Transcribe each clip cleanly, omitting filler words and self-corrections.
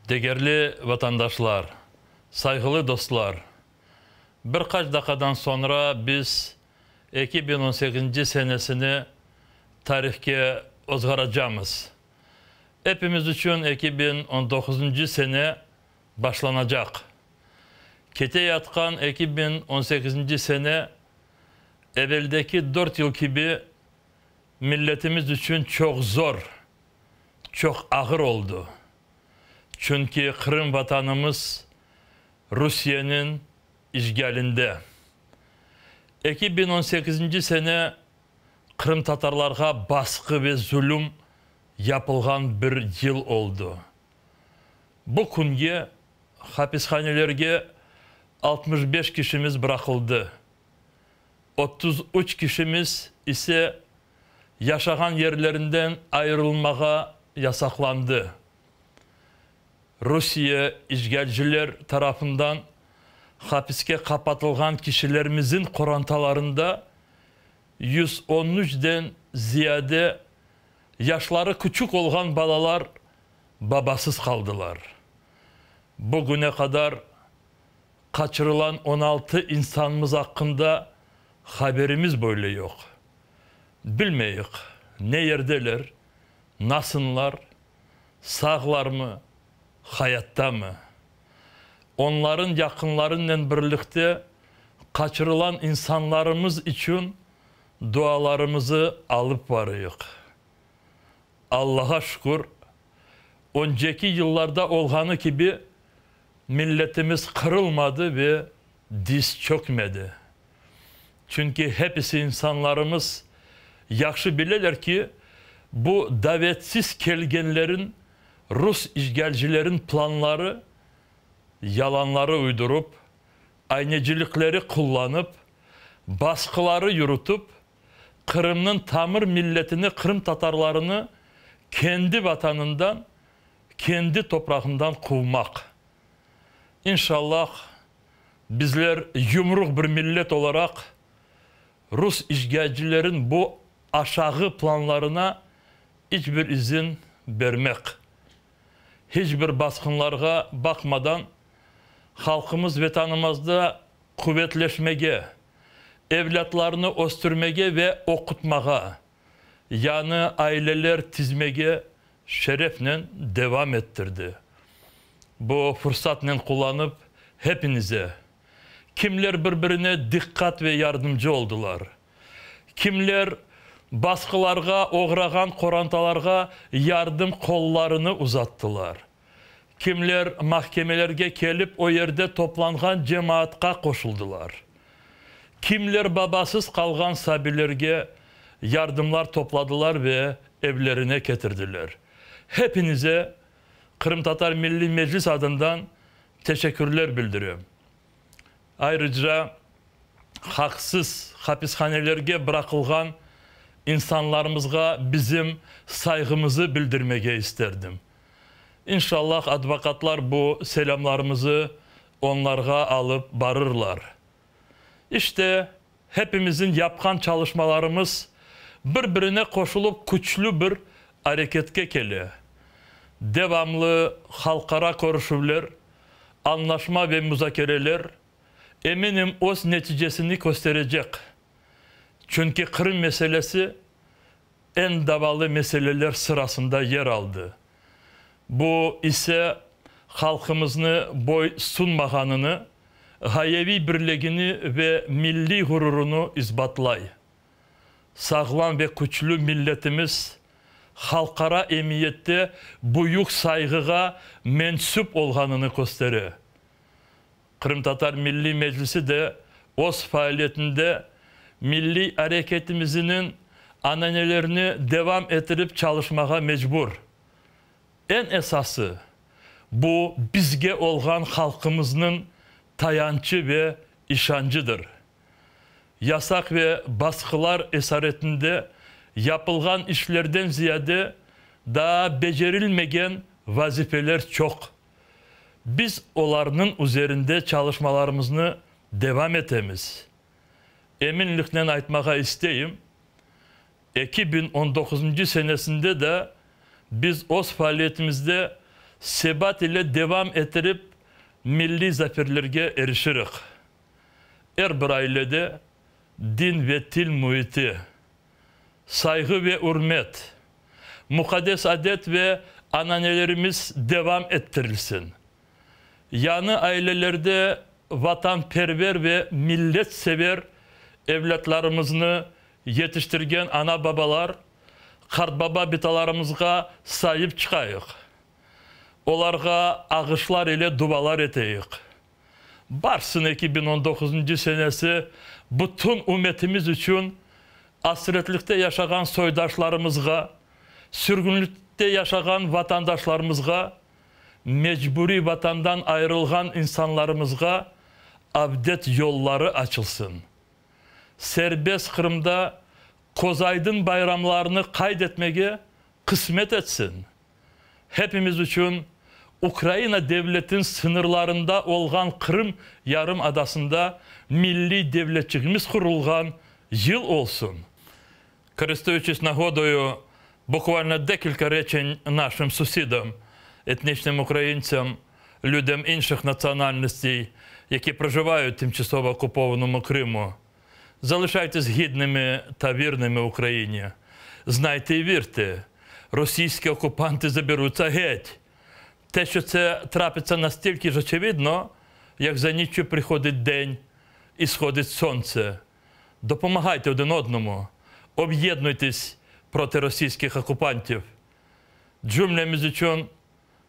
Degerli vatandaşlar, sayğılı dostlar! Bir qaç daqqadan soñra biz 2018 senesini tarihke ozğaracamız. Epimiz içün 2019 sene başlanacaq. Kete yatqan 2018 sene eveldeki 4 yıl kibi milletimiz içün çoq zor, çoq ağır oldı. Çünki Qırım vatanımız Rusiyeniñ işğalinde. 2018 sene qırımtatarlarğa basqı ve zulüm yapılğan bir yıl oldı. Bu künge hapishanelerge 65 kişimiz bıraqıldı. 33 kişimiz ise yaşağan yerlerinden ayırılmağa yasaqlandı. Rusiye işğalciler tarafından hapiske qapatılğan kişilerimizin qorantalarında 113-den ziyade yaşları küçük olğan balalar babasız qaldılar. Bugüne qadar qaçırılan 16 insanımız aqqında haberimiz böyle yoq. Bilmeyik, ne yerdeler, nasıllar, sağlarmı, hayattamı? Onların yaqınlarınen birlikte qaçırılan insanlarımız içün dualarımızı alıp varıyıq. Allağa şükür, önceki yıllarda olğanı kibi milletimiz qırılmadı ve diz çökmedi. Çünki hepisi insanlarımız yahşı bileler ki, bu davetsiz kelgenlerin, rus işğalcilerin planları, yalanları uydurup, aynecilikleri qullanıp, basqıları yürütip, Qırımnıñ tamır milletini, Qırım tatarlarını kendi vatanından, kendi toprağından quvmaq. İnşallah, bizler yumruq bir millet olaraq rus işğalcilerin bu aşağı planlarına iç bir izin bermek. Hiç bir basqınlarğa baqmadan halqımız vetanımızda quvetleşmege, evlâtlarını östürmege ve oqutmağa, yañı aileler tizmege şerefnen devam ettirdi. Bu fırsatnen qullanıp, hepinize, kimler bir-birine diqqat ve yardımcı oldılar, kimler basqılarğa oğrağan qorantalarğa yardım qollarını uzattılar, kimler mahkemelerge kelip o yerde toplanğan cemaatqa qoşuldılar, kimler babasız qalğan sabilerge yardımlar topladılar ve evlerine ketirdiler. Hepinize Qırımtatar Milliy Meclis adından teşekkürler bildirem. Ayrıca haqsız hapishanelerge bıraqılğan insanlarımızğa bizim sayğımızı bildirmege isterdim. İnşallah advokatlar bu selâmlarımızı onlarğa alıp barırlar. İşte, hepimizin yapqan çalışmalarımız bir-birine qoşulıp küçlü bir areketke kele. Devamlı halqara körüşüvler, añlaşma ve muzakereler, eminim, öz neticesini kösterecek. Çünki Qırım meselesi eñ davalı meseleler sırasında yer aldı. Bu ise halqımıznı boy sunmağanını, ğayeviy birligini ve milliy ğururını isbatlay. Sağlam ve küçlü milletimiz halqara emiyette büyük sayğığa mensüp olğanını köstere. Qırımtatar Milliy Meclisi de öz faaliyetinde milliy areketimiziniñ ananelerini devam ettirip çalışmağa mecbur. Eñ esası, bu bizge olğan halqımıznıñ tayançı ve işançıdır. Yasaq ve basqılar esaretinde yapılğan işlerden ziyade daa becerilmegen vazifeler çoq. Biz olarnıñ üzerinde çalışmalarımıznı devam etemiz. Eminliknen aytmağa isteyim, 2019 senesinde de biz öz faaliyetimizde sebat ile devam ettirip milliy zaferlerge erişirik. Er bir ailede din ve til müiti, sayğı ve ürmet, muqaddes adet ve ananelerimiz devam ettirilsin. Yañı ailelerde vatanperver ve milletsever evlâtlarımıznı yetiştirgen ana-babalar, qartbaba-bitalarımızğa saip çıqayıq. Olarğa ağışlar ile dualar eteyik. Barsın 2019 senesi bütün ümmetimiz içün asretlikte yaşağan soydaşlarımızğa, sürgünlikte yaşağan vatandaşlarımızğa, mecburiy vatandan ayırılğan insanlarımızğa avdet yolları açılsın. Serbest Qırımda közaydın bayramlarını qayd etmege qısmet etsin. Hepimiz içün Ukraina devletiniñ sıñırlarında olğan Qırım yarımadasında milliy devletçigimiz qurulğan yıl olsun. Користуючись нагодою, буквально декілька речень нашим сусідам, етнічним українцям, людям інших національностей, які проживають в тимчасово окупованому Криму. Залишайтесь гідними та вірними Україні. Знайте і вірте, російські окупанти заберуться геть. Те, що це трапиться настільки ж очевидно, як за ніччю приходить день і сходить сонце. Допомагайте один одному, об'єднуйтесь проти російських окупантів. Cümlemiz içün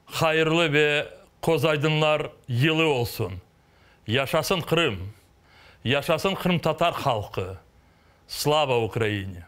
hayırlı ve közaydınlar yılı olsun. Yaşasın Qırım! Yaşasın qırımtatar halqı! Слава Україні!